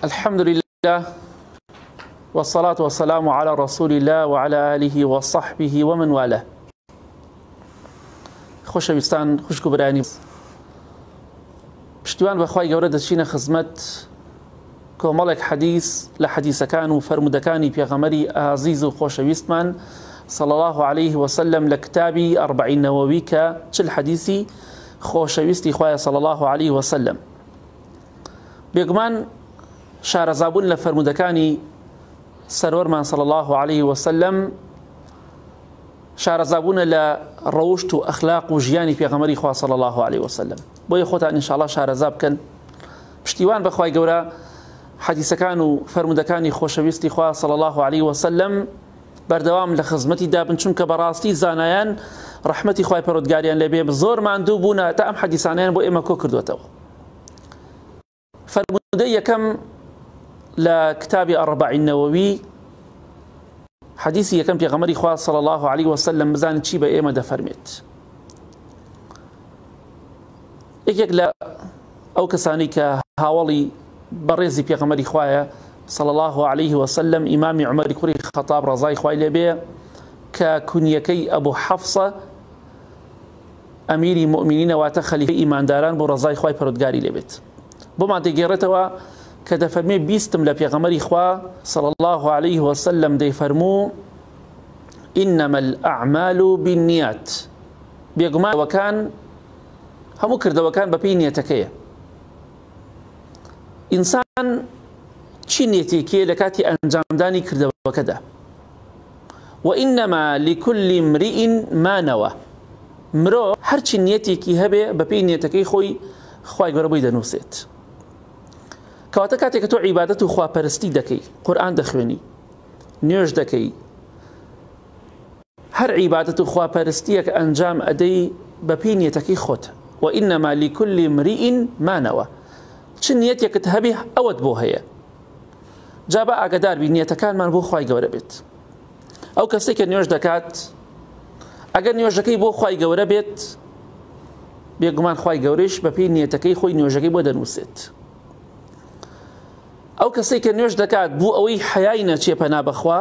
الحمد لله والصلاة والسلام على رسول الله وعلى آله وصحبه ومن والاه. خۆشەویستان، خوشک و برایانی، پشتیوان بەخوای گەورە دەچینە خزمەت کۆمەڵێک حەدیث لە حەدیثەکان و فەرموودەکانی پێغەمبەری ئازیز و خۆشەویستمان صلی الله علیه وسلم لە کتابی ئەربەعین نەوەوی کە 40 حەدیثی خۆشەویستی خوایە صلی الله علیه وسلم. بێگومان شارەزابوون لە فەرموودەکانی سەروەرمان صلی الله علیه وسلم شارەزابوونە لە ڕەوشت و ئەخلاق و ژیانی پێغەمبەری خوا صلی الله علیه وسلم. بۆیە خۆتان ئینشاءاللە شارەزا بکەن. پشتیوان بەخوای گەورە حەدیسەکان و فەرموودەکانی خۆشەویستی خوا صلی الله علیه وسلم بەردەوام لە خزمەتی دابن، چونکە بەڕاستی زانایان ڕەحمەتی خوای پەروەردگاریان لێبێ زۆر ماندوو بوونە تا ئەم حەدیسانیان بۆ ئێمە کۆ کردوێتەوە. فەرموودەی یەکەم لە کتابی ئەربەعین نەوەوی، حەدیسی یەکەم پێغەمبەری خوا صلی الله علیه وسلم بزانین چی بە ئێمە دەفەرمێت. یەکێک لە ئەو کەسانی کە هاوڵی بەڕێزی پێغەمبەری خوایە صلی الله علیه وسلم، ئیمامی عومەری کوڕی خەتاب ڕەزای خوای لێبێ کە کونیەکەی ئەبوو حەفسە، ئەمیری مؤمنینە، واتە خەلیفەی ئیمانداران بۆ ڕەزای خوای پەروەردگاری لێبێت. بۆمان دەگێڕێتەوە کە دەفەرمێ بیستم لە پێغەمبەری خوا صلی الله علیه وسلم دەیفەرموو إنما الأعمال بالنیات. بێگومان هەموو کردەوەکان بەپێی نیەتەکەیە. ئینسان چی نیەتێکیە لە کاتی ئەنجامدانی کردەوەکەدا؟ وإنما لكل امرئ ما نوى. مرۆ هەرچی نیەتێکی هەبێ بەپێی نیەتەکەی خۆی خوای گەورە بۆی دەنووسێت. کەواتە کاتێک کە تۆ عیبادەت و خواپەرستی دەکەی، قورئان دەخوێنی، نوێژ دەکەی، هەر عیبادەت و خواپەرستیەک ئەنجام ئەدەی بەپێی نیەتەکەی خۆت. وإنما لكل امرئ ما نوى. چ نیەتێکت هەبێ ئەوەت بۆ هەیە. جا با ئاگادار بی نیەتەکانمان بۆ خوای گەورە بێت. ئەو کەسێک کە نوێژ دەکات ئەگەر نوێژەکەی بۆ خوای گەورە بێت، بێگومان خوای گەورەیش بەپێی نیەتەکەی خۆی نوێژەکەی بۆ دەنووسێت. ئەو کەسێک کە نوێژ دەکات بۆ ئەوەی حەیای نەچێ پەنا بەخوا،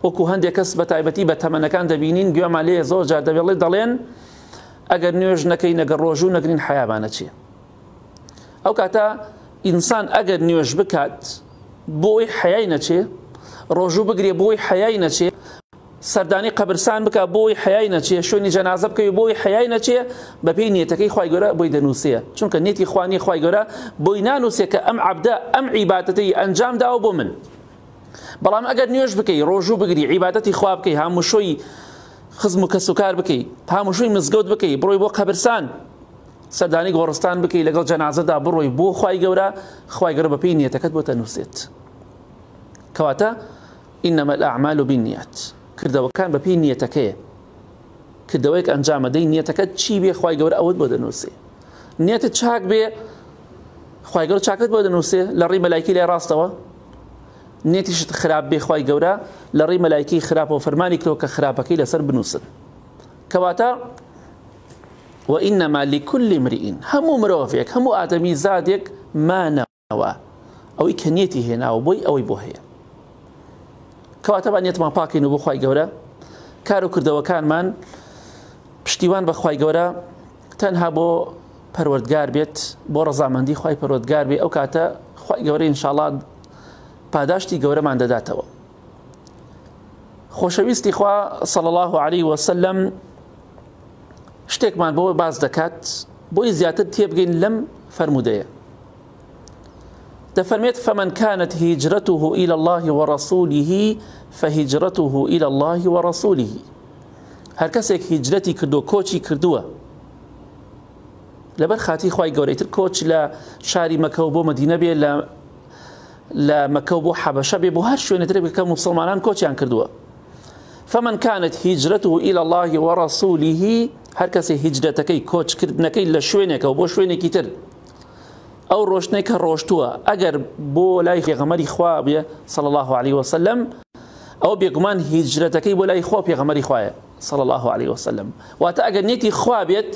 وەکو هەندێک کەس بە تایبەتی بە تەمەنەکان دەبینین گوێمان لێ زۆر جار دەبێڵێ دەڵێن ئەگەر نوێژ نەکەین ئەگەر ڕۆژوو نەگرین حەیامان نەچێ. ئەو کاتە ئینسان ئەگەر نوێژ بکات بۆ ئەوەی حەیای نەچێ، ڕۆژوو بگرێ بۆ ئەوەی حەیای نەچێ، سەردانی قەبرسان بکە بۆ ئەوەی حەیای نەچێ، شوێنی جەنازە بکەوی بۆ ئەوەی حەیای نەچێ، بەپێی نیەتەکەی خوای گەورە بۆی دەنووسێ. چونکە نیەتی خوا نیە، خوای گەورە بۆی نانووسێ کە ئەم عەبدە ئەم عیبادەتەی ئەنجام داوە بۆ من. بەڵام ئەگەر نوێژ بکەی، ڕۆژوو بگری، عیبادەتی خوا بکەی، هاموشۆی خزم و کەسوکار بکەی، هاموشۆی مزگەوت بکەی، بڕۆی بۆ قەبرسان، سەردانی گۆڕستان بکەی، لەگەڵ جەنازەدا بڕۆی بۆ خوای گەورە، خوای گەورە بەپێی نیەتەکەت بۆ دەنووسێت. کەواتە إنما الأعمال بالنیات، کردەوەکان بەپێی نیەتەکەیە. کردەوەیەک ئەنجامەدەی نیەتەکەت چی بێ خوای گەورە ئەوەت بۆ دەنووسێ. نیەتت چاک بێ خوای گەورە چاکت بۆ دەنووسێ لە ڕێی مەلایکی لای ڕاستەوە. نیەتیشت خراپ بێ خوای گەورە لە ڕێی مەلایکی خراپەوە فەرمانی کردەوە کە خراپەکەی لەسەر بنووسن. کەواتە وإنما لكل امرئ، هەموو مرۆڤێک، هەموو ئادەمی زادێک مانەوە، ئەوەی کە نیەتی هێناوە بۆی ئەوەی بۆ هەیە. کەواتە با نیەتمان پاکین و بۆ خوای گەورە کار و کردەوەکانمان پشتیوان بە خوای گەورە تەنها بۆ پەروەردگار بێت، بۆ ڕەزامەندی خوای پەروەردگار بێ. ئەو کاتە خوای گەورە ئینشاءڵڵا پاداشتی گەورەمان دەداتەوە. خۆشەویستی خوا صلی الله علیه وسلم شتێکمان بۆ باس دەکات بۆی زیاتر تێبگەین لەم فەرموودەیە. دەفەرمێت فمن كانت هجرته إلى الله ورسوله فهجرته إلى الله ورسوله. هەر کەسێک هیجرەتی کردووە، کۆچی کردووە لەبەر خاتی خوای گەورەی تر، کۆچ لە شاری مەکەوە بۆ مەدینە بێ، لە مەکەوە بۆ حەبەشە بێ، بۆ هەر شوێنێ تر کە موسڵمانان کۆچیان کردووە. فمن كانت هجرته إلى الله ورسوله، هەر کەسێ هیجرەتەکەی کۆچکردنەکەی لە شوێنێکەوە بۆ شوێنێکی تر، ئەو ڕۆشتنەی کە ڕۆشتووە ئەگەر بۆ لای پێغەمبەری خوا بێ صلی الله علیه وسلم، ئەو بێگومان هیجرەتەکەی بۆ لای خوا پێغەمبەری خوایە صلی الله علیه وسلم. واتە ئەگەر نیەتی خوا بێت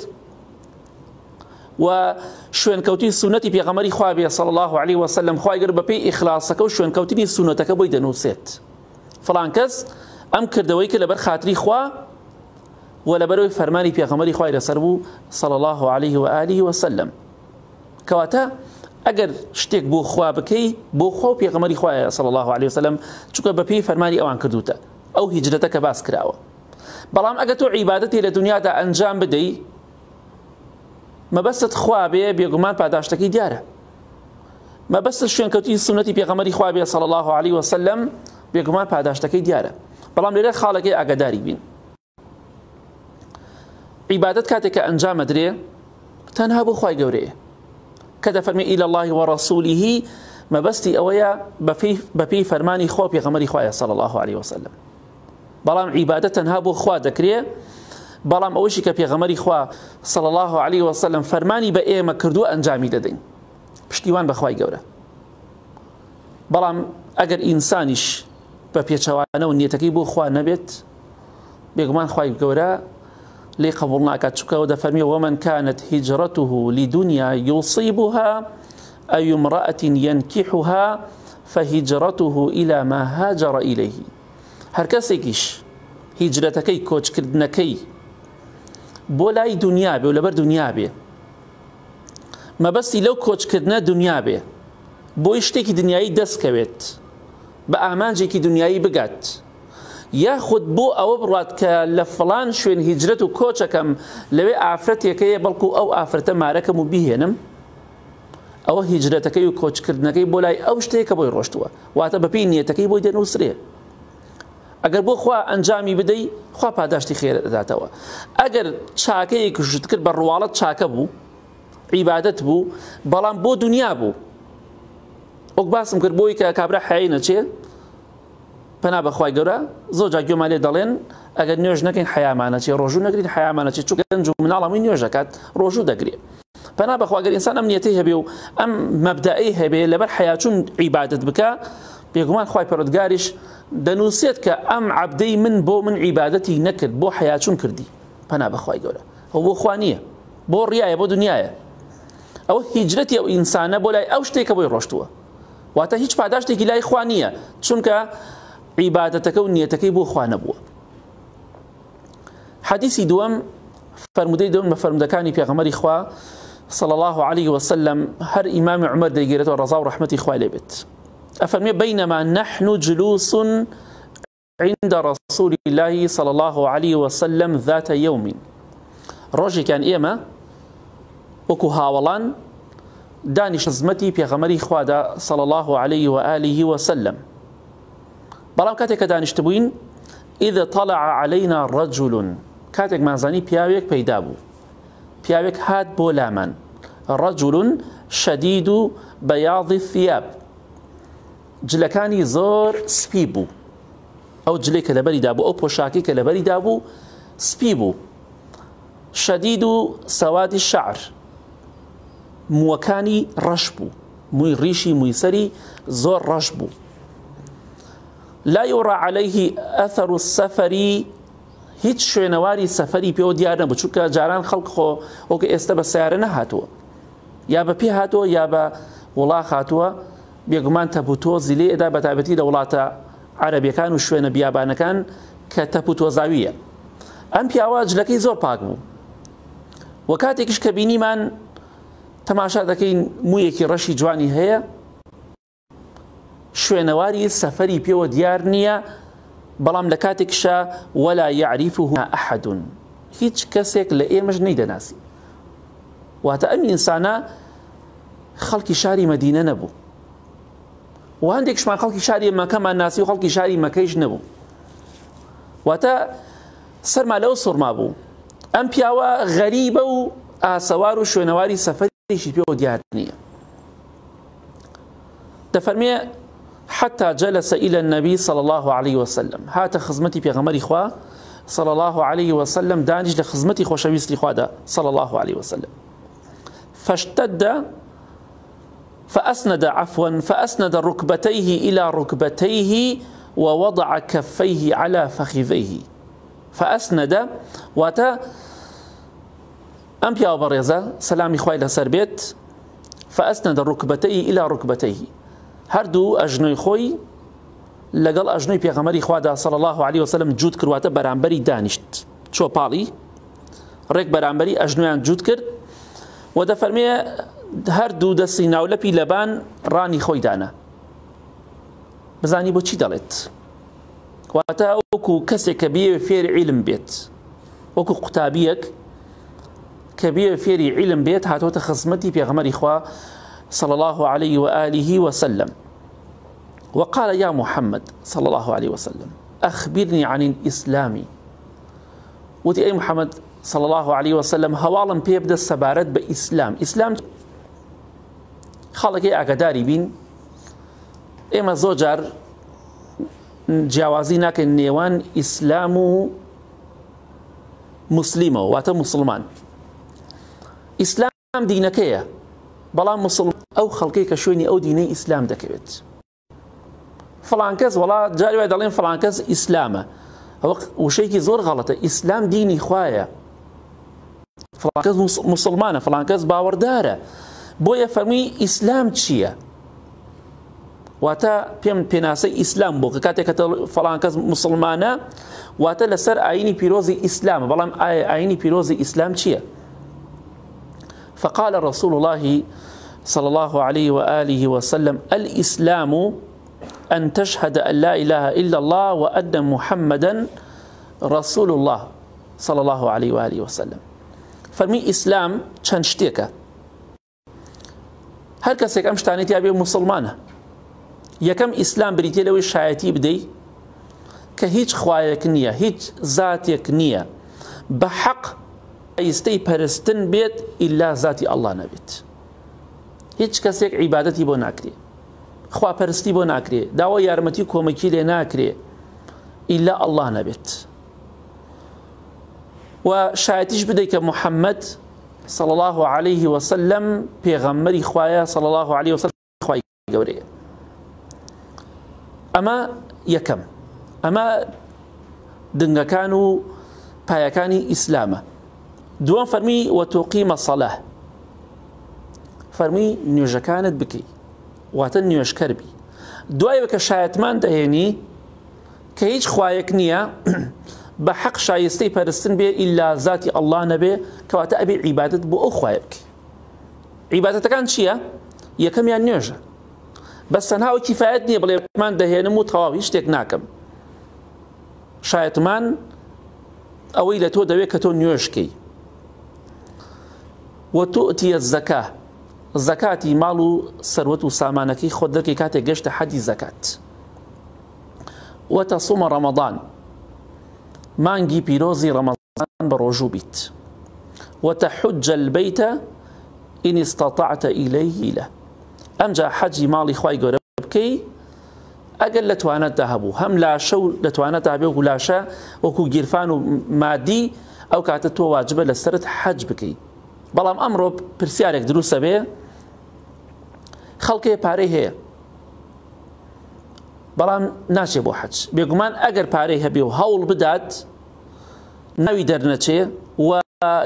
و شوێنکەوتی سونەتی پێغەمبەری خوا بێ صلی الله علیه وسلم خوای گەورە بەپێی ئیخلاسەکە و شوێنکەوتنی سونەتەکە بۆی دەنووسێت فڵان کەس ئەم کردەوەی کە لەبەر خاتری خوا و لەبەرەوەی فەرمانی پێغەمبەری خوای لەسەر بوو صلی الله علیه و آله وسلم کەواتە ئەگەر شتێک بۆ خوا بکەی بۆ خوا و پێغەمبەری خوایە صلی الله علیه وسلم چونکە بەپێی فەرمانی ئەوان کردوتە ئەو هیجرەتە کە باس کراوە بەڵام ئەگەر تۆ عیبادەتی لە دنیادا ئەنجام بدەی مەبەستت خوا بێ بێگومان پاداشتەکەی دیارە مەبەستت شوێنکەوتی سونەتی پێغەمبەری خوا بێ صلی الله علیه وسلم بێگومان پاداشتەکەی دیارە بەڵام لێرە خاڵەکەی ئاگاداری بین عیبادەت کاتێک کە ئەنجام ئەدرێ تەنها بۆ خوای گەورەیە کە دەفەرمێ إلى الله ورسوله مەبەستی ئەوەیە بەپێی فەرمانی خوا پێغەمبەری خوایە صلی الله عليه وسلم بەڵام عیبادەت تەنها بۆ خوا دەکرێ بەڵام ئەوەشی کە پێغەمبەری خوا صلی الله عليه وسلم فەرمانی بە ئێمە کردووە ئەنجامی دەدەین پشتیوان بە خوای گەورە بەڵام ئەگەر ئینسانیش بە پێچەوانە و نیەتەکەی بۆ خوا نەبێت بێگومان خوای گەورە لێ قبول ناکات چونکە ئەو دەفەرمی ومن كانت هجرته لدنيا يصيبها أو امرأة ينكحها فهجرته إلى ما هاجر إليه هەر کەسێکیش هیجرەتەکەی کۆچکردنەکەی بۆ لای دنیا بێ و لەبەر دنیا بێ مەبەستی لەو کۆچکردنە دنیا بێ بۆی شتێکی دنیایی دەست کەوێت بە ئامانجێکی دنیایی بگات یاخود بۆ ئەوە بڕات کە لە فڵان شوێن هیجرەت و کۆچەکەم لەوێ ئافرەتێکەیە بەڵکو ئەو ئافرەتە مارەکەم و بیهێنم ئەوە هیجرەتەکەی و کۆچکردنەکەی بۆ لای ئەو شتەیە کە بۆی ڕۆشتووە واتە بەپێی نیەتەکەی بۆی دەنووسرێ ئەگەر بۆ خوا ئەنجامی بدەی خوا پاداشتی خێر دەداتەوە ئەگەر چاکەیەک ژت کرد بە ڕواڵەت چاکە بوو عیبادەت بوو بەڵام بۆ دنیا بوو وەک باسم کرد بۆی کە کابرا حەیای نەچێ پەنا بەخوای گەورە زۆر جا گوێمان لێ دەڵێن ئەگەر نوێژ نەکەین حەیامان نەچێ ڕۆژوو نەگرین حەیامان نەچێ چونکە گەنج و مناڵ هەمووی نوێژ دەکات ڕۆژوو دەگرێ پەنا بەخوا گەر ئینسان ئەم نیەتەی هەبێ و ئەم مەبدەئەی هەبێ لەبەر حەیاچون عیبادەت بکە بێگومان خوای پەروەردگاریش دەنووسێت کە ئەم عەبدەی من بۆ من عیبادەتی نەکرد بۆ حەیاچون کردی پەنا بەخوای گەورە ئەو بۆ خوا نییە بۆ ڕیایە بۆ دنیایە ئەوە هیجرەتی ئەو ئینسانە بۆ لای ئەو شتێکە بۆی ڕۆشتووە واتە هیچ پاداشتێکی لای خوا نییە چونکە عیبادەتەکە و نیەتەکەی بۆ خوا نەبووە حەدیسی دووەم فەرمودەی دووەم بە فەرمودەکانی پێغەمبەری خوا صلى الله عليه وسلم هەر ئیمامی عمر دەیگێرێتەوە ڕەزا و ڕەحمەتی خوای لێ بێت ئەفەرمێ بینەما نحن جلوس عند رسول الله صلى الله عليه وسلم ذات يوم ڕۆژێکیان ئێمە وەکو هاوەڵان دانیش خزمەتی پێغەمەری خوادا صلى الله عليه وآله وسلم بەڵام کاتێک کە دانیشتبووین إذا طلع علينا رجل کاتێک مازانی پیاوێک پەیدا بوو پیاوێک هات بۆ لامان رجل شديد بياض الثياب جلەکانی زۆر سپی بوو ئەو جلەی کە لەبەری دابوو ئەو پۆشاکی کە لەبەری دابوو سپی بوو شەدید و سەوادی شعر مووەکانی ڕەش بوو مووی ڕیشی مووی سەری زۆر ڕەش بوو لا يرى عليه أثر السفر هیچ شوێنەواری سەفەری پێوە دیار نەبوو چونکە جاران خەڵک خۆ وەکو ئێستا بە سیارە نەهاتووە یا بە پێ هاتووە یا بە وڵاخ هاتووە بێگومان تەپ و تۆزی لێ ئەدا بەتایبەتی لە وڵاتە عەرەبیەکان و شوێنە بیابانەکان کە تەپ و تۆزاویە ئەم پیاوە جلەکەی زۆر پاک بوو و کاتێکیش کە بینیمان تەماشا دەکەین مویەکی ڕەشی جوانی هەیە شوێنەواری سەفەری پێوە دیار نییە بەڵام لە کاتێکشا ولا يعرفه أحد هیچ کەسێک لە ئێمەش نەیدەناسی واتە ئەم ئینسانە خەڵکی شاری مەدینە نەبوو و هەندێکشمان خەڵکی شاری مەکەمان ناسی و خەڵکی شاری مەکەیش نەبوو واتە سەرما لەو سوڕما بوو ئەم پیاوە غەریبە و ئاسەوار و شوێنەواری سەفەریشی پێوە دیار نییە دەفەرمێ حتى جلس إلى النبي صلى الله عليه وسلم هاتە خزمەتی پێغەمبەری خوا صلى الله عليه وسلم دانیش لە خزمەتی خۆشەویستی خوادا صلى الله عليه وسلم فاشتد فأسند عفوا فأسند ركبتيه إلى ركبتيه ووضع كفيه على فخذيه فأسند واتە. ئەم پیاوە بەڕێزە سەلامی خوای لەسەر بێت فأسند ركبتيه إلى ركبتيه هەردوو ئەژنۆی خۆی لەگەڵ ئەژنۆی پێغەمبەری خوادا صلی الله علیه وسلم جووت کردواتە بەرامبەری دانیشت چۆ پاڵی ڕێک بەرامبەری ئەژنۆیان جووت کرد و دەفەرمێ هەردوو دەستی ناولەپی لەبان ڕانی خۆی دانا بزانی بۆچی دەڵێت واتە وەکو کەسێک کە بیەوێ فێری عیلم بێت وەکو قوتابیەک کە بیەوێ فێری عیلم بێت هاتۆتە خزمەتی پێغەمبەری خوا صلى الله عليه وآله وسلم وقال يا محمد صلى الله عليه وسلم أخبرني عن الإسلام وتي أي محمد صلى الله عليه وسلم هەواڵم پێ بدە سەبارەت بە ئیسلام ئیسلام خەڵکی ئاگاداری بین ئێمە زۆر جار جیاوازی ناکەین نێوان ئیسلام و مسلیمەوە واتە مسلمان ئیسلام دینەکەیە بەڵام مسلمان ئەو خەڵکەی کە شوێنی ئەو دینەی ئیسلام دەکەوێت فڵان کەس وەڵا جاری وای دەڵێن فڵان کەس ئیسلامە ئەوە وشەیەکی زۆر غەڵەتە ئیسلام دینی خوایە فڵان کەس مسلمانە فڵان کەس باوەڕدارە بۆیە فەرمووی ئیسلام چییە؟ واتە پێم پێناسەی ئیسلام بۆ کە کاتێک کە فڵان کەس مسلمانە واتە لەسەر ئاینی پیرۆزی ئیسلام بەڵام ئایا ئاینی پیرۆزی ئیسلام چییە؟ فقال رسول الله صلى الله عليه وآله وسلم الإسلام أن تشهد أن لا إله إلا الله وأن محمدا رسول الله صلى الله عليه وآله وسلم فەرمی ئیسلام چەند شتێکە هەر کەسێک ئەم شتانەی تیا بێ موسڵمانە یەکەم ئیسلام بریتە لەوەی شایەتی بدەی کە هیچ خوایەک نییە هیچ زاتێک نییە بە حەق ئیستەی پەرستن بێت ئیلا زاتی ئەڵڵا نەبێت هیچ کەسێک عیبادەتی بۆ ناکرێ خواپەرستی بۆ ناکرێ داوا یارمەتی کۆمەکی لێ ناکرێ ئیلا ئەڵڵا نەبێت و شایەتیش بدەیت کە محەممەد صلی الله علیه وسلم پێغەمبەری خوایە صلی الله علیه وسلم خوای گەورەیە ئەمە یەکەم ئەمە دنگەکان و پایەکانی ئیسلامە دووەم فەرمی وتقیم الصلاة فەرمی نوێژەکانت بکەی واتە نوێژکەر بی دوای کە شایەتمان دەهێنی کە هیچ خوایەک نییە بە حەق شایستەی پەرستن بێ ئیلا زاتی ئەڵڵا نەبێ کەواتە ئەبێ عیبادەت بۆ ئەو خوایە بکەی عیبادەتەکان چییە؟ یەکەمیان نوێژە بەس تەنها ئەو کیفایەت نییە بڵێ مان دەهێنم و تەواو هیچ شتێک ناکەم شایەتمان ئەوەی لە تۆ دەوێت کە تۆ نوێژکەی وتؤتی الزکا زەکاتی ماڵ و سەروەت و سامانەکەی خۆت دەکەی کاتێک گەشتە حەدی زەکات وتصوم رمضان مانگی پیرۆزی ڕەمەزان بە ڕۆژوو بیت وتحج البيت إن استطعت إليه له ئەمجا حەجی ماڵی خوای گەورە بکەی ئەگەر لە توانەتدا هەبوو هەم لاشە و لە توانەتدا بێ وەکو لاشە وەکو گیرفان و مادی ئەو کاتە تۆ واجبە لەسەرت حەج بکەی بەڵام ئەمڕۆ پرسیارێک دروستە بێ خەڵکێ پارەی هەیە بەڵام ناچێ بۆ حەج بێگومان ئەگەر پارەی هەبێ و هەوڵ بدات ناوی دەرنەچێ و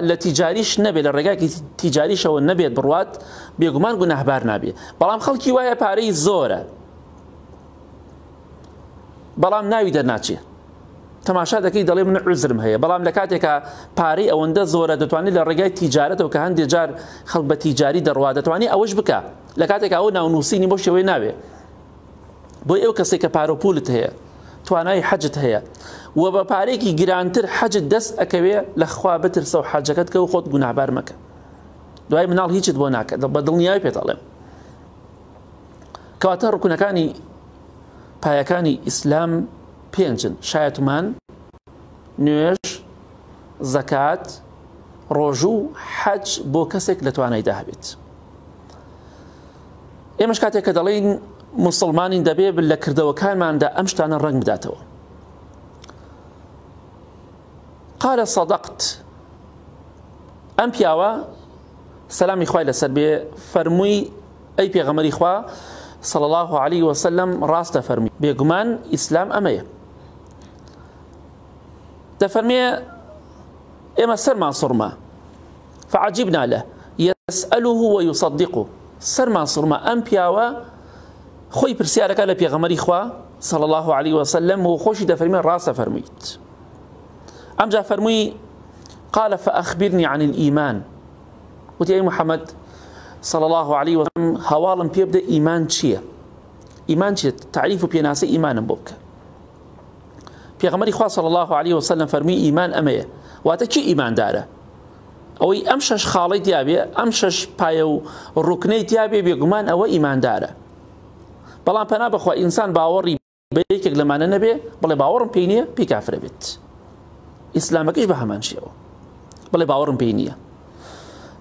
لە تیجاریش نەبێت لە ڕێگاکی تیجاریشەوە نەبێت بڕوات بێگومان گوناهبار نابێ بەڵام خەڵکی وایە پارەی زۆرە بەڵام ناوی دەرناچێ تەماشا دەکەی دەڵێ من عوزرم هەیە بەڵام لە کاتێکا پارەی ئەوەندە زۆرە دەتوانێت لە ڕێگای تیجارەتەوە کە هەندێک جار خەڵک بە تیجاری دەڕوا دەتوانێت ئەوەش بکە لە کاتێکا ئەو ناونووسینی بۆ شێوەی ناوێ بۆی ئەو کەسێک کە پارە و پولت هەیە توانای حەجت هەیە و بە پارێکی گرانتر حەجت دەست ئەکەوێ لە خوا بترسە و حەجەکەت کە و خۆت گوناهبار مەکە دوای مناڵ هیچت بۆ ناکە بە دڵنیای پێت ئەڵێم کەواتە ڕکونەکانی پایەکانی ئیسلام پێنجن شایەتمان نوێژ زەکات ڕۆژوو حەج بۆ کەسێک لە توانایدا هەبێت ئێمەش کاتێک کە دەڵێین موسڵمانین دەبێ لە کردەوەکانماندا ئەم شتانە ڕەنگ بداتەوە قال صدقت ئەم پیاوە سەلامی خوای لەسەر بێ فەرمووی ئەی پێغەمەری خوا صلى الله عليه وسلم ڕاستە فەرمی بێگومان ئیسلام ئەمەیە دەفەرمێ ئێمە سەرمان سوڕما. فعجبنا له يسأله ويصدقه. سەرمان سوڕما ئەم پیاوە خۆی پرسیارەکە لە پێغەمبەری خوا صلی الله علیه وسلم و خۆشی دەفەرمێ ڕاستە فەرموویت. ئەمجا فەرمووی قال فأخبرني عن الإيمان. وتی ئەی محەممەد صلی الله علیه وسلم هەواڵم پێ بدە ئیمان چییە؟ ئیمان چییە؟ تعریف و پێناسەی ئیمانم بۆ بکە. پێغەمبەری خوا صلی الله علیه وسلم فەرمووی ئیمان ئەمەیە. واتە کی ئیماندارە؟ ئەوەی ئەم شەش خاڵەی تیابێ، ئەم شەش پایە و ڕوکنەی تیابێ، بێگومان ئەوە ئیماندارە. بەڵام پەنا بەخوا ئینسان باوەڕی بە یەکێک لەمانە نەبێ، بڵێ باوەڕم پێی نییە، پێی کافرە بێت. ئیسلامەکەش بە هەمان شێوە، بڵێ باوەڕم پێی نییە.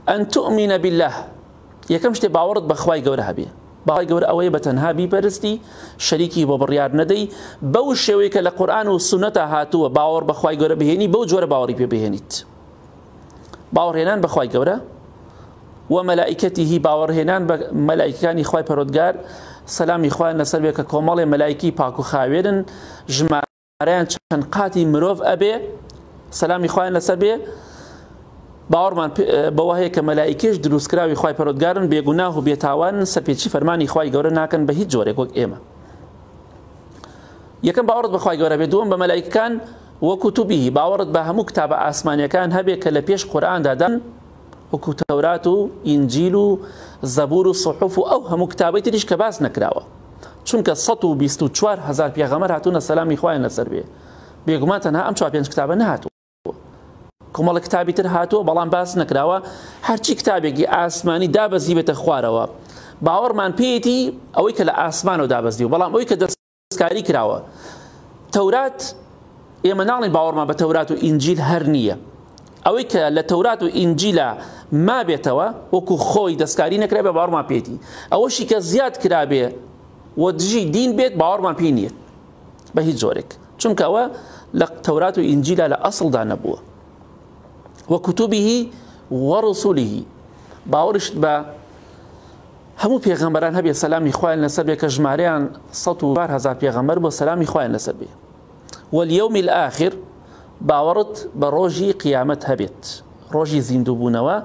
ئەن تؤمن بالله، یەکەم شتێ باوەڕت بە خوای گەورە هەبێ. باوەڕی گەورە ئەوەیە بە تەنها بیپەرستی، شەریکی بۆ بڕیار نەدەی، بەو شێوەی کە لە قورئان و سوننەتا هاتووە باوەڕ بە خوای گەورە بهێنی، بەو جۆرە باوەڕی پێ بهێنیت. باوەڕهێنان بە خوای گەورە و مەلائیکەتیه، باوەڕهێنان بە مەلائیکەکانی خوای پەروەردگار، سەلامی خوایان لەسەر بێ کە کۆمەڵێ مەلائیکی پاک و خاوێنن، ژمارەیان چەند قاتی مرۆڤ ئەبێ، سەلامی خوایان لەسەر بێ. باوەڕمان بەوە هەیە کە مەلائیکەش دروستکراوی خوای پەروەردگارن، بێگوناه و بێتاوانن، سەرپێچی فەرمانی خوای گەورە ناکەن بە هیچ جۆرێک وەک ئێمە. یەکەم باوەڕت بە خوای گەورە بێ، دووەم بە مەلائیکەکان وکتبه، باوەڕت بە هەموو کتابە ئاسمانیەکان هەبێ کە لە پێش قورئاندا دان، وەکو تەورات و ئینجیل و زەبور و صحف و ئەو هەموو کتابەی تریش کە باس نەکراوە، چونکە 124 هەزار پێغەمبەر هاتوونە سەلامی خوایان لەسەر بێ، بێگومان تەنها ئەم چوار پێنج کتابە نەهاتووە، کۆمەڵە کتابی تر هاتووە بەڵام باس نەکراوە. هەرچی کتابێکی ئاسمانی دابەزیبێتە خوارەوە باوەڕمان پێیەتی ئەوەی کە لە ئاسمانەوە دابەزیوە، بەڵام ئەوەی کە دەستکاری کراوە تەورات ئێمە ناڵێن باوەڕمان بە تەورات و ئینجیل هەر نییە. ئەوەی کە لە تەورات و ئینجیلا مابێتەوە وەکو خۆی دەستکاری نەکرابێ باوەڕمان پێیەتی، ئەوەشی کە زیاد کرابێ و دژی دین بێت باوەڕمان پێی نییە بە هیچ جۆرێک، چونکە ئەوە لە تەورات و ئینجیلا لە ئەسڵدا نەبووە. وکتبه ورسله، باوەڕیشت بە هەموو پێغەمبەران هەبێ سەلامی خوایان لەسەر بێ کە ژمارەیان 104 هەزار پێغەمبەر بۆ سەلامی خوایان لەسەر بێ. واليوم الآخر، باوەڕت بە ڕۆژی قیامەت هەبێت، ڕۆژی زیندووبوونەوە،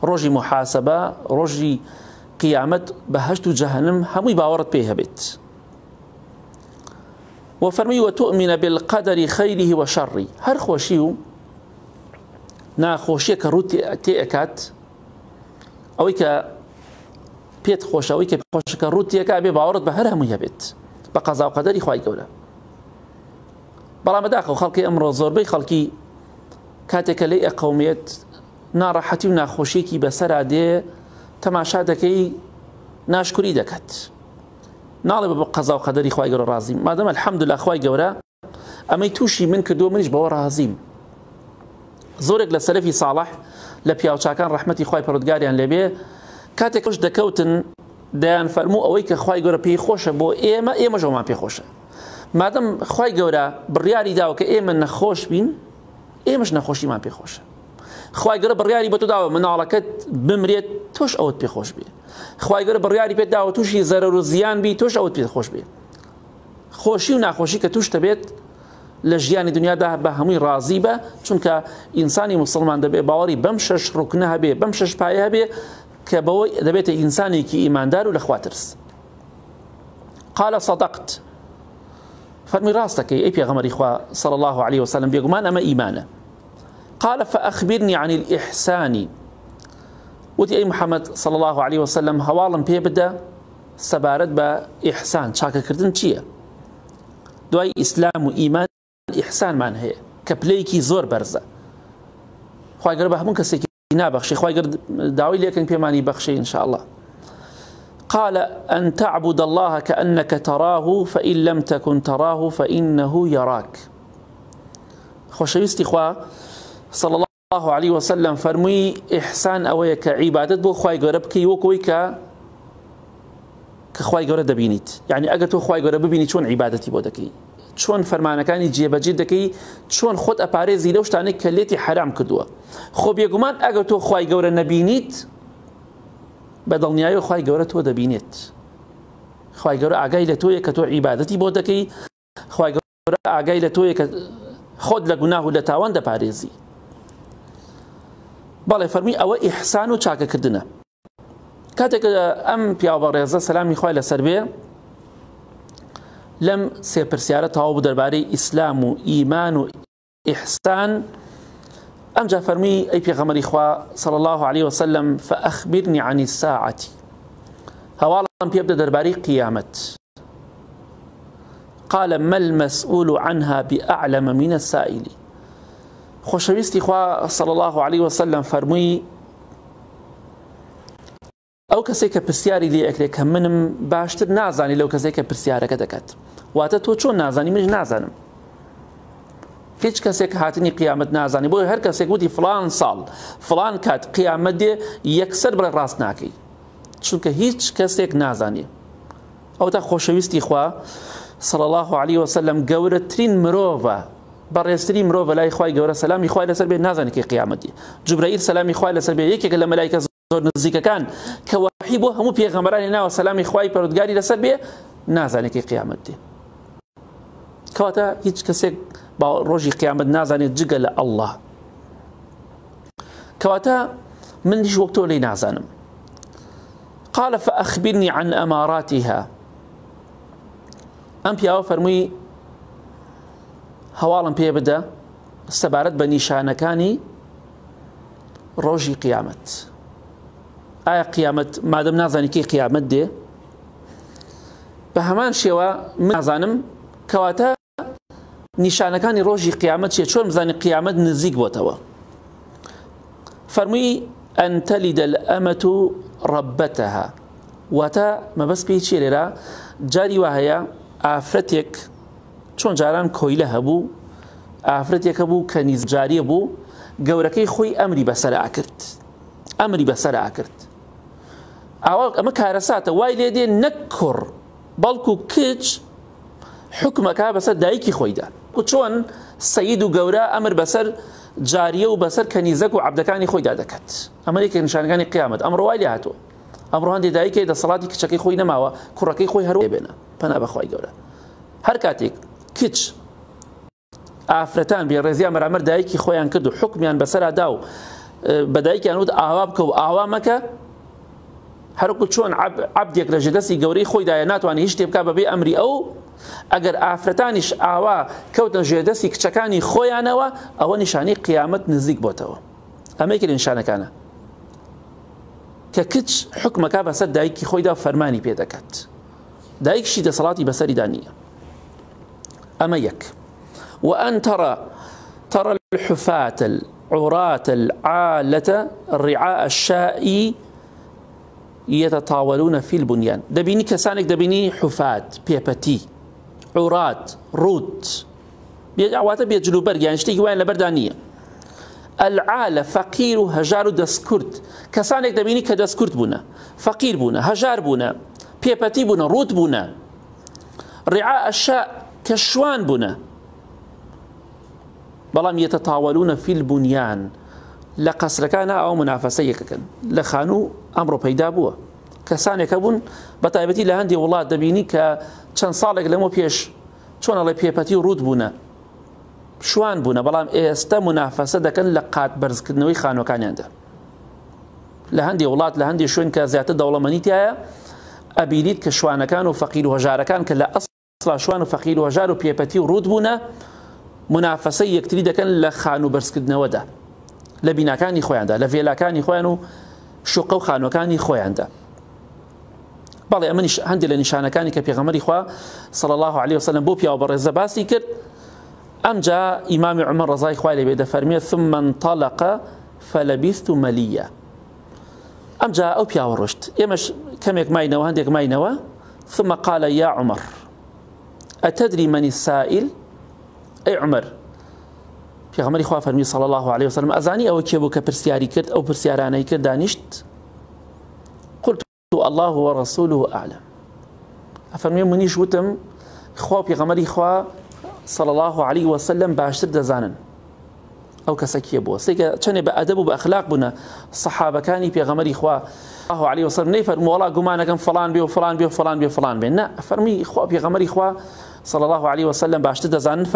ڕۆژی محاسبە، ڕۆژی قیامەت، بەهەشت و جەهەنم، هەمووی باوەڕت پێی هەبێت. و فەرمی وتؤمن بالقدر خیره و شره، هەر خۆشی و ناخۆشیە کە ڕوو تێ ئەکات، ئەوەی کە پێت خۆشە، ئەوەی کە خۆشەکە ڕوو تێکا بێ باوەڕت بە هەر هەمووی هەبێت بە قەزا و قەدەری خوای گەورە. بەڵام بەداخەوە خەڵکی ئەمڕۆ زۆربەی خەڵکی کاتێک کە لێی ئەقەومێت ناڕەحەتی و ناخۆشیەکی بەسەرا دێ، تەماشا دەکەی ناشکوری دەکات، ناڵێ بە قەزا و قەدەری خوای گەورە ڕازیم، مادەم الحمدلله خوای گەورە ئەمەی تووشی من کردووە منیش بەوە ڕازیم. زۆرێک لە سەلەفی ساڵح لە پیاوچاکان ڕەحمەتی خوای پەروەردگاریان لێبێ کاتێک خۆش دەکەوتن دەیان فەرموو ئەوەی کە خوای گەورە پێی خۆشە بۆ ئێمە ئێمەش ئەومان پێ خۆشە، مادەم خوای گەورە بڕیاری داوە کە ئێمە نەخۆش بین ئێمەش نەخۆشیمان پێ خۆشە. خوای گەورە بڕیاری بە تۆ داوە مناڵەکەت بمرێت تۆش ئەوەت پێ خۆش بێ. خوای گەورە بڕیاری پێت داوە تووشی زەرەر و زیان بی تۆش ئەوەت پێ خۆش بێ. خۆشی و ناخۆشی کە توش دەبێت لە ژیانی دنیادا بە هەمووی ڕازی بە، چونکە ئینسانی مسلمان دەبێ باوەڕی بەم شەش ڕوکنە هەبێ، بەم شەش پایە هەبێ کە بەوەی دەبێتە ئینسانێکی ئیماندار و لە خوا ترس. قال صدقت، فەرمی ڕاستەکەی ئەی پێغەمبەری خوا صلی الله علیه وسلم، بێگومان ئەمە ئیمانە. قال فأخبرني عن الإحسان، وتی ئەی محەممەد صلی الله علیه وسلم هەواڵم پێ بدە سەبارەت بە ئیحسان، چاکەکردن چییە؟ دوای ئیسلام و ئیمان ئیحسانمان هەیە کە پلەیەکی زۆر بەرزە. خوای گەورە بە هەموو کەسێکی نابەخشێ، خوای گەورە داوای لێکەن پێمانی بەخشێ إن شاء الله. قال أن تعبد الله كأنك تراه فإن لم تكن تراه فإنه يراك. خۆشەویستی خوا صلى الله الله علیه وسلم فەرمووی ئیحسان ئەوەیە کە عیبادەت بۆ خوای گەورە بکەی وەک ئەوەی کە کە خوای گەورە دەبینیت. یعنی ئەگەر تۆ خوای گەورە ببینی چۆن عیبادەتی بۆ دەکەی، چۆن فەرمانەکانی جێبەجێ دەکەی، چۆن خۆت ئەپارێزی لەو شتانەی کە لێتی حەرام کردووە. خۆ بێگومان ئەگەر تۆ خوای گەورە نەبینیت بە دڵنیایی خوای گەورە تۆ دەبینێت. خوای گەورە ئاگای لە تۆیە کە تۆ عیبادەتی بۆ دەکەی، خوای گەورە ئاگای لە تۆیە کە خۆت لە گوناه و لە تاوان دەپارێزی. بەڵێ فەرمی ئەوە ئیحسان و چاکەکردنە. کاتێک ئەم پیاو بەڕێزە سەلامی خوای لەسەر بێ لەم سێ پرسیارە تەواو بوو دەربارەی ئیسلام و ئیمان و ئیحسان، ئەمجا فەرمی ئەی پێغەمبەری خوا صلی الله علیه وسلم فأخبرني عن الساعة، هەواڵم پێ بدە دەربارەی قیامەت. قال ما المسؤول عنها بأعلم من السائل. خۆشەویستی خوا صلی الله علیه وسلم فەرمووی ئەو کەسێک کە پرسیاری لێ ئەکرێ کە منم باشتر نازانی لەو کەسێک کە پرسیارەکە دەکات. واتە تۆ چۆن نازانی منش نازانم. هیچ کەسێک هاتنی قیامەت نازانی، بۆیە هەر کەسێک وتی فلان ساڵ فلان کات قیامەت دێ یەکسەر بڵێ ڕاست ناکەی، چونکە هیچ کەسێک نازانێ. ئەو تا خۆشەویستی خوا صلی الله علیه وسلم گەورەترین مرۆڤە، بەڕێزترین مرۆڤە لای خوای گەورە، سەلامی خوای لەسەر بێ، نازانێ کەی قیامەت دێ. جوبرائیل سەلامی خوای لەسەر بێ، یەکێکە لە مەلایکە زۆر نزیکەکان کە وەحی بۆ هەموو پێغەمبەرانی ناوە، سەلامی خوای پەروەردگاری لەسەر بێ، نازانێت کەی قیامەت دێ. کەواتە هیچ کەسێک با ڕۆژی قیامەت نازانێت جگە لە ئەڵڵا. کەواتە منیش وەک تۆ لێی نازانم. قال فأخبرني عن أماراتها. ئەم پیاوە فەرمووی هەواڵم پێ بدە سەبارەت بە نیشانەکانی ڕۆژی قیامەت. ئایا قیامەت مادەم نازانی کەی قیامەت دێ، بە هەمان شێوە من نازانم، کەواتە نیشانەکانی ڕۆژی قیامەت چیە؟ چۆن بزانی قیامەت نزیک بۆتەوە؟ فەرمووی ئەن تەلیدە الأمة ربتها. واتە مەبەست پێی چیە لێرە؟ جاری وا هەیە ئافرەتێک چۆن جاران کۆیلە هەبوو، ئافرەتێک هەبوو کە نیزجاریە بوو، گەورەکەی خۆی ئەمری بەسەر ئاکرد، ئەمری بەسەر ئاکرد. ئاوا ئەمە کارەساتە وای لێ دێ نەک کوڕ بەڵکو کچ حکمەکە بەسەر دایکی خۆیدا. چۆن سەید و گەورە ئەمر بەسەر جاریە و بەسەر کەنیزەک و عەبدەکانی خۆیدا دەکات. ئەمە یەکێک نیشانەکانی قیامەت. ئەمڕۆ وای لێ هاتووە. ئەمڕۆ هەندێک دایکێ دەسەڵاتی کچەکەی خۆی نەماوە، کوڕەکەی خۆی هەر بێنە. پەنا بەخوای گەورە. هەر کاتێک کچ ئافرەتان بێڕێزیان بەرامبەر دایکی خۆیان کرد و حکمیان بەسەرا دا و بە دایکیان وت ئاوا بکە و ئاوا مەکە، هەروەکو چۆن عەبدێک لە ژێدەستی گەورەی خۆیدایە ناتوانێت هیچ شتێ بکات بەبێ ئەمری ئەو، ئەگەر ئافرەتانیش ئاوا کەوتنە ژێردەستی کچەکانی خۆیانەوە، ئەوە نیشانەی قیامەت نزیک بۆتەوە. ئەمە یەکێک لە نیشانەکانە کە کچ حکمەکە بەسەر دایکی خۆیدا و فەرمانی پێ دەکات، دایکشی دەسەڵاتی بەسەریدا نییە. ئەمە یەک. وأن ترى الحفاة العراة العالة رعاء الشاء يتطاولون في البنيان. دەبینی کەسانێک دەبینی حفات پێپەتی، عورات ڕووت، واتە بێ جلوبەرگ، یان شتێکی وایان لەبەردا نییە. العالە فەقیر و هەژار و دەستکورت، کەسانێک دەبینی کە دەستکورت بوونە، فەقیر بوونە، هەژار بوونە، پێپەتی بوونە، ڕووت بوونە. رعاء الشاء کە شوان بوونە، بەڵام یەتەتاوەلونە فی البنیان لە قەسرەکانە ئەو منافەسە یەکەکەن. لە خانوو ئەمڕۆ پەیدا بووە کەسانێک هەبوون، بە تایبەتی لە هەندێک وڵات دەبینی کە چەند ساڵێک لەمە پێش چۆن ئەڵێ پێپەتی و ڕووت بوونە، شوان بوونە، بەڵام ئێستا منافەسە دەکەن لە قات بەرزکردنەوەی خانووەکانیاندا. لە هەندێک وڵات لە هەندێک شوێن کە زیاتر دەوڵەمەنی تایە ئەبینیت کە شوانەکان و فەقیر و هەژارەکان کە لە ئەسڵا شوان و فەقیر و هەژار و پێپەتی و ڕووت بوونە، منافەسەی یەکتری دەکەن لە خانوو بەرزکردنەوەدا، لە بیناکانی خۆیاندا، لە ڤێلاکانی خۆیان و شوقە و خانووەکانی خۆیاندا. بەڵێ ئەمە هەندێک لە نیشانەکانی کە پێغەمبەری خوا صلی الله علیه وسلم بۆ پیاوە بەڕێزە باسی کرد. ئەمجا ئیمامی عومەر ڕەزای خوای لێ بێ دەفەرمێ ثم انطلق فلبثت مليا. ئەمجا ئەو پیاوە ڕۆشت، ئێمەش کەمێک ماینەوە، هەندێک ماینەوە. ثم قال يا عمر أتدري من السائل؟ ئەی عمر، پێغەمبەری خوا فەرمی صلی الله عليه وسلم ئەزانی ئەوە کێ بوو کە پرسیاری کرد، ئەو پرسیارانەی کرد دانیشت؟ قلت الله ورسوله أعلم. ئەفەرمێ منیش وتم خوا و پێغەمبەری خوا صلی الله عليه وسلم باشتر دەزانن ئەو کەسە کێ بووە. سێکە چەندێ بە ئەدەب و بە ئەخلاق بوونە سەحابەکانی پێغەمبەری خوا الله عليه وسلم نەیفەرموو وەڵا گومانەکەم فڵان بێ و فڵان بێ و فڵان بێ و فڵان بێ، نا، فەرمی خوا پێغەمبەری خوا صلی الله عليه وسلم باشتر دەزانن.